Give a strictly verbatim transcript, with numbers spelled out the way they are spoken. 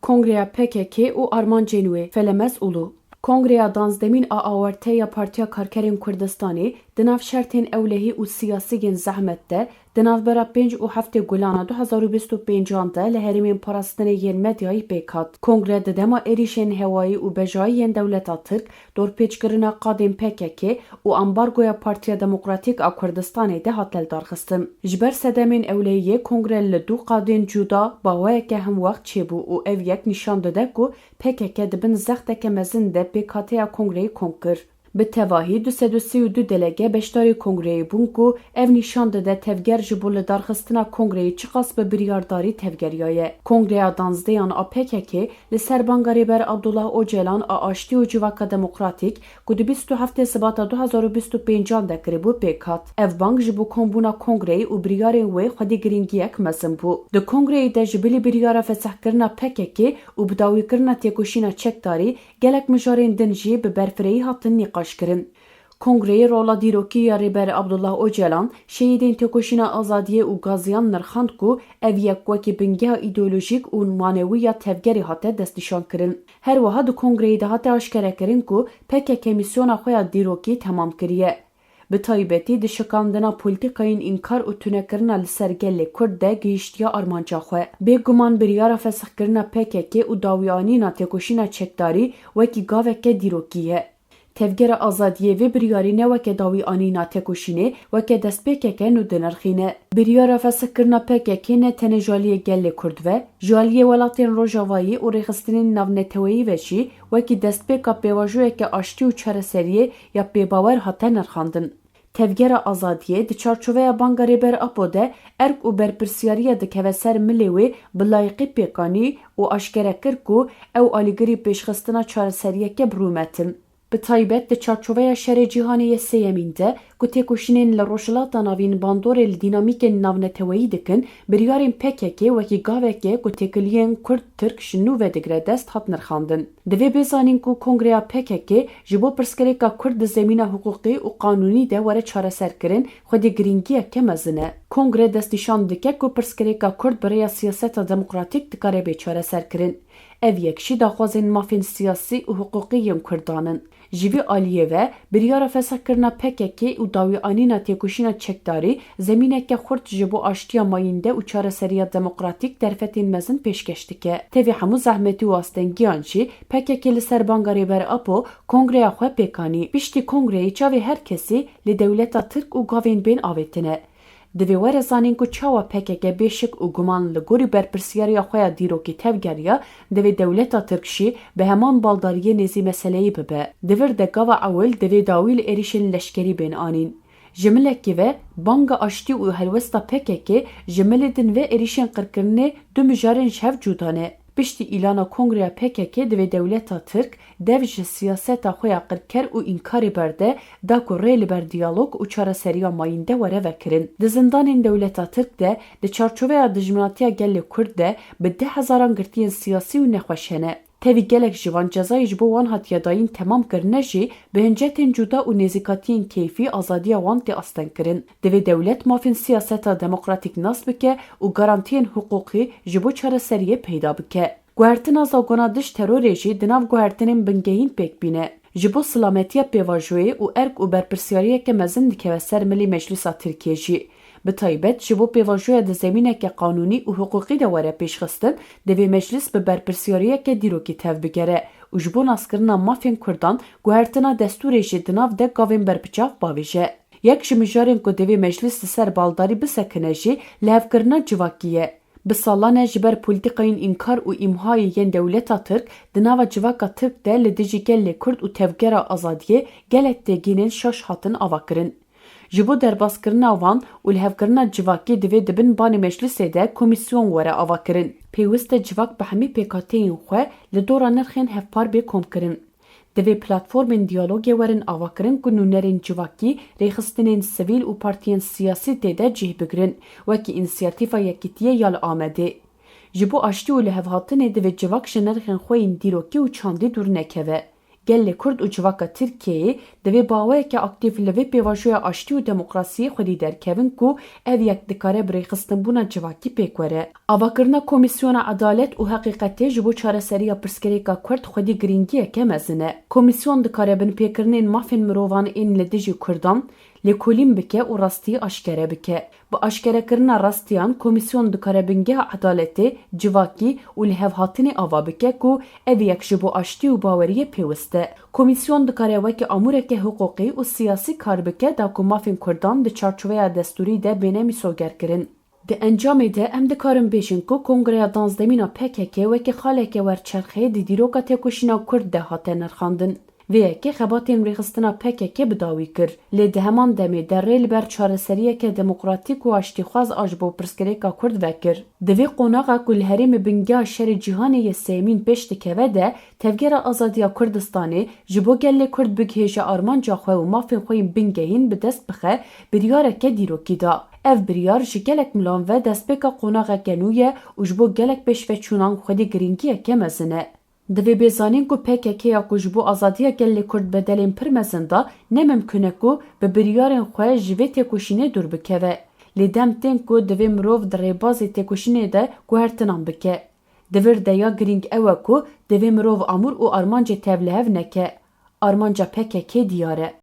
Kongreya P K K û armancên wê, Felemez Ulu. Kongreya danzdemîn a awarte ya Partiya Karkerên Kurdistanê di nav şertên ewlehî û siyasî yên zehmet de, di navbera pênc û heftê Gulana du hezar û bîst û pêncan de li herêmên parastinê yên medyayî pêk hat. Kongre di dema êrîşên hewayî û bejayî yên dewleta Tirk, dorpêçkirina qadên P K K û ambargoya Partiya Demokratîk a Kurdistanê de hat lidarxistin. Ji ber sedemên ewlehiyê kongre li du qadên cuda bi awayeke hemwext çêbû û ev yek nîşan dide ku P K K di bin zexteke mezin de pêkhateya kongreyê kom kir. Bi tevahî du sed û sî û du delege beşdarî kongreyê bûn ku ev nîşan dide tevger ji bo lidarxistina kongreyê çiqas bi biryardarî tevgeriyaye. Kongreya danzdeyan a P K K li ser banga Rêber Abdullah Ocalan a aştî û civaka demokratîk ku di bîst û heftê Sibata du hezar û bîst û pêncan de kiribû pêk hat. Ev bang ji bo kombûna kongreyê û biryarên wê xwedî girîngiyek mezin bû. Di kongreyê de ji bilî biryara fesihkirina P K K û bidawîkirina têkoşîna çekdarî gelek mijarên din jî bi berfirehî hatin nîqaşkirin. Kongreyê rola dîrokî ya Rêber Abdullah Ocalan, şehîdên têkoşîna azadiyê û gaziyan nirxand ku ev yek wekî bingeha îdeolojîk û manewî ya tevgerê hate destnîşankirin. Her wiha di kongreyê de hate aşkerekirin ku P K K mîsyona xwe ya dîrokî temam kiriye. Bi taybetî di şikandina polîtîkayên înkar û tunekirina li ser gelê Kurd de gihiştiye armanca xwe. Bêguman biryara fesixkirina P K K û dawîanîna têkoşîna çekdarî wekî gaveke dîrokî ye. Tevgera Azadiyê vê biryarî ne weke dawîanîna têkoşînê, weke destpêkeke nû dinirxîne. Biryara fesixkirina P K K ne tenê ji aliyê gelê Kurd ve, ji aliyê welatên Rojavayî û rêxistinên navneteweyî ve jî wekî destpêka pêvajoyeke aştî û çareseriyê ya pêbawer hate nirxandin. Tevgera Azadiyê di çarçoveya banga Rêber Apo de erk û berpirsiyariya dikeve ser milê wê bi layîqî pêk anî û aşkere kir ku ew alîgirî pêşxistina çareseriyeke bi rûmet in. Bi taybet di çarçoveya şerê cîhanê yê sêyemîn de ku têkoşînên li Rojhilata Navîn bandorê li dînamîkên navneteweyî dikin, biryarên P K K wekî gaveke ku têkiliyên Kurd-Tirk ji nû ve digire dest hat nirxandin. Divê bê zanîn ku Kongreya P K K ji bo pirsgirêka Kurd di zemîna hiqûqî û qanûnî de were çareserkirin, xwedî girîngiyeke mezin e. Kongre destnîşan dike ku pirsgirêka Kurd bi rêya siyaseta demokratîk dikare bê çareserkirin. Ev yek jî daxwazên mafên siyasî û hiqûqî yên Kurdan in. Ji vî aliyê ve, biryara fesixkirina P K K û dawîanîna têkoşîna çekdarî zemîneke xurt ji bo aştiya mayînde û çareseriya demokratîk derfetên mezin pêşkeş dike. Tevî hemû zehmetî û astengiyan jî P K K li ser banga Rêber Apo kongreya xwe pêk anî. Piştî kongreyê çavê her kesî li dewleta Tirk û gavên bên avêtine. Divê were zanîn ku çawa P K K bê şik û guman li gorî berpirsiyariya xwe ya dîrokî tevgeriya, divê dewleta Tirk jî bi heman baldariyê nêzî meseleyê bibe. Di vir de gava ewil divê dawî li êrîşên leşkerî bên anîn. Ji milekî ve banga aştî û helwesta P K K ji milê din ve êrîşên qirkirinê du mijarên ji hev cuda ne. Piştî îlana Kongreya P K K divê dewleta Tirk dev ji siyaseta xwe ya qirker û înkarê berde, da ku rê li ber diyalog û çareseriya mayînde were vekirin. Di zindanên dewleta Tirk de, di çarçoveya dijminatiya gelê Kurd de bi deh hezaran girtiyên siyasî û nexweş hene. Tevî gelek ji van cezayê ji bo wan hatiye dayîn temam kirine jî, bi hincetên cuda û nêzîkatiyên keyfî azadiya wan tê astengkirin. Divê dewlet mafên siyaseta demokratîk nas bike û garantiyên hiqûqî ji bo çareseriyê peyda bike. Guhertina zagona dij terorê jî di nav guhertinên bingehîn pêk bîne. Ji bo silametiya pêvajoyê û erk û berpirsiyariyeke mezin dikeve ser milê Meclisa Tirkiyê jî. Bi taybet ji bo pêvajoya di zemîneke qanûnî û hiqûqî de were pêşxistin, divê Meclis bi berpirsiyariyeke dîrokî tevbigere û ji bo naskirina mafên Kurdan guhertina destûrê jî di nav de gavên berbiçav bavêje. Yek ji mijarên ku divê Meclis li ser baldarî bisekine jî lihevkirina civakî ye. Bi salan e ji ber polîtîkayên înkar û îmhayê yên dewleta Tirk di nava civaka Tirk de li dijî gelê Kurd û tevgera azadiyê gelek têgînên şaş hatin avakirin. Ji bo derbaskirina wan û lihevkirina civakê divê di bin banê Meclisê de komîsyon were avakirin. Pêwist e civak bi hemî pêkhateyên xwe li dora nirxên hevpar bê komkirin. Divê platformên diyalogê werin avakirin ku nûnerên civakî, rêxistinên sivîl û partiyên siyasî tê de cih bigrin, wekî Însiyatîfa Yekîtiyê ya li Amedê. Ji bo aştî û lihevhatinê divê civak ji nirxên xwe yên dîrokî û çandî dûr nekeve. Gelê Kurd û civaka Tirkiyeyê divê bi awayeke aktîf li vê pêvajoya aştî û demokrasiyê xwedî derkevin ku ev yek dikare bi rêxistinbûna civakî pêk were. Avakirina Komîsyona Edalet û Heqîqetê ji bo çareseriya pirsgirêka Kurd xwedî girîngiyeke mezin e. Komîsyon dikare binpêkirinên mafên mirovan ên li dijî Kurdan lêkolîn bike û rastiyê aşkere bike. Bi aşkerekirina rastiyan, komîsyon dikare bingeha edaletê, civakî û lihevhatinê ava bike ku ev yek ji bo aştî û baweriyê pêwist e. Komîsyon dikare weke amûreke hiqûqî û siyasî kar bike da ku mafên Kurdan di çarçoveya destûrî de bêne mîsogerkirin. Di encamê de em dikarin bêjin ku Kongreya danzdemîn a P K K weke xaleke werçerxê di dîroka têkoşîna Kurd de hate nirxandin. Vê yekê xebatên rêxistina P K K bi dawî kir. Lê di heman demê de rê li ber çareseriyeke demokratîk û aştîxwaz a ji bo pirsgirêka Kurd vekir. Di vê qonaxa ku li herêmê bingeha şerê cîhanê yê sêyemîn pêş dikeve de, Tevgera Azadiya Kurdistanê ji bo gelê Kurd bigihêje armanca xwe û mafên xwe yên bingehîn bi dest bixe, biryareke dîrokî da. Ev biryar ji gelek milan ve destpêka qonaxeke nû ye û ji bo gelek pêşveçûnan xwedî girîngiyeke mezin e. Divê bê zanîn ku P K K ya ku ji bo azadiya gelê Kurd bedelên pir mezin da, ne mimkun e ku bi biryarên xwe ji vê têkoşînê dûr bikeve. Lê dem tên ku divê mirov di rêbazê têkoşînê de guhertinan bike. Di vir de ya girîng ew e ku divê mirov amûr û armancê tevlihev neke. Armanca P K K diyar e.